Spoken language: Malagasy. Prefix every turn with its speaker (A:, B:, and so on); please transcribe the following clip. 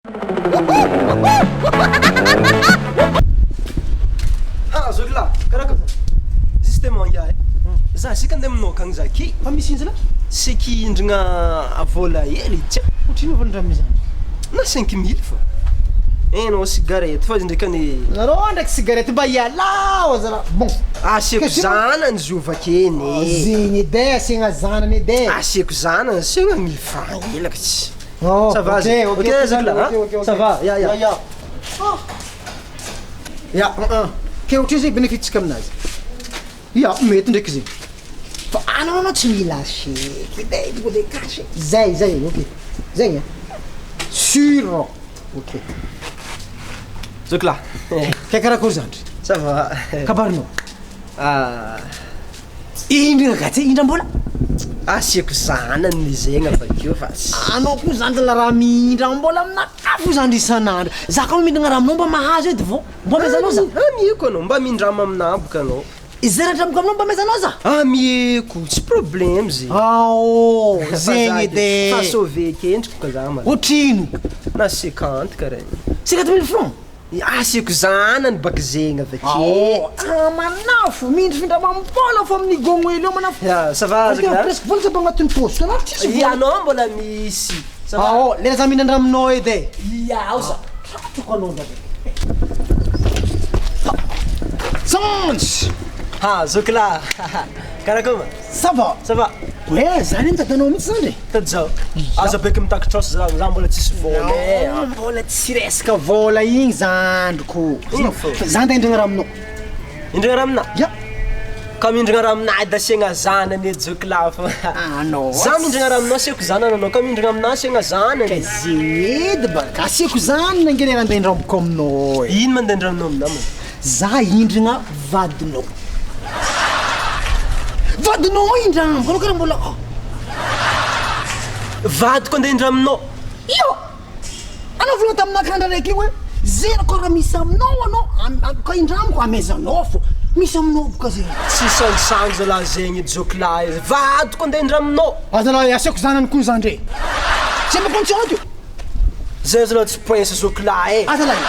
A: Ha zoky lahy, karaha justement ngiahy e, za sika andeha minôka agny za ki.
B: Fa misy ino zalahy?
A: Seky hindrigna vôla hely edy tsia.
B: Ohatrino vola ndra mizandry?
A: Na 5000 fô. Enao cigarette fa izy ndraiky anie.
B: Nareo ndraiky cigarette mba ialao zalahy, bon.
A: Asiako zanany izy io avakeny e.
B: Zegny edy e, asiagna zanany edy e.
A: Asiako zanany, asiagna mille francs elaka tsy.
B: Oh,
A: Ça va
B: ok, ok,
A: ok
B: ok,
A: zoky
B: ok, ok, ok.
A: Ça va, ya ya.
B: Ya, ya. Oh. Ya, uh uh. Ke ohatry zay bénéfice-tsika aminazy. Ya, mety ndraiky zegny. Fa anao anao tsy mila chèque edy e, tonga de cash. Zay, zay, ok. Zegny e. Sûr. Ok.
A: Zoky lahy.
B: Ke karakory zandry?
A: Ça va.
B: Kabarinao?
A: Ah.
B: Indrindra ka tsy hindram-bola.
A: Asiako zanany ny zegny avakeo fa tsy.
B: Anao koa zandry la raha mihindram-bola aminakahy fo zandry isan'andro. Za koa mihindrana raha aminao mba mahazo edy vao. Mba amezanao za.
A: Amiako anao, mba mindrama aminah boka anao.
B: Izay raha andramiko aminao mba amezanao za.
A: Amiako, tsy problème zegny.
B: Aoo, zegny edy e.
A: Fa sauver akendriky boka za ma.
B: Otrino?
A: Na 50 karaha igny.
B: 50 mille francs?
A: Asiako zanany baka zegny avake.
B: Aoo, ah manafo, mindrifindra amam-bola fo amin'ny gôgno hely eo manafo.
A: Ya, ça va
B: Ary tena
A: zoky
B: presque vola jiaby agnatin'ny paosy anao tsisy vola.
A: Ianao mbola misy. Ça va?
B: Aoo, lera za mihinandra aminao edy e.
A: Ia, ao za.
B: Tratrako anao ndraiky. Sanjy!
A: Ha, zoky lahy. Karakôry ma?
B: Ça va?
A: Ça va?
B: Ouais, za anie mitady anao mihitsy zandry e.
A: Tady zao. Aza beky mitaky trôsa za, za mbola tsisy vôla e.
B: Non, mbola tsy resaka vôla igny zandriko.
A: Ino fô?
B: Fa za andeha hindrigna raha aminao.
A: Hindrigna raha aminah?
B: Ya.
A: Ka mindrigna raha aminah edy asiagna zanany edy zoky lahy fa.
B: Anao.
A: Za mindrigna raha aminao asiako zanany anao ka mindrigna aminah asiagna zanany.
B: Ka zegny edy baka asiako zanany ange le raha andeha hindramiko aminao e.
A: Ino ma andeha hindraminao aminah ma?
B: Za hindrigna vadinao. Vadinao hindramiko anao karaha mbola.
A: Vadiko andeha hindraminao.
B: Io! Anao volagna taminakahy andro araiky io hoe zera koa raha misy aminao anao ka hindramiko amezanao fô misy aminao boka zegny.
A: Tsy sangisangy zalahy zegny edy zoky lahy e, vadiko andeha hindraminao.
B: Azalahy asiako zanany koa zandry e. Tsy mba condition ty.
A: Zay zalahy tsy poince zoky lahy e.
B: Azalahy.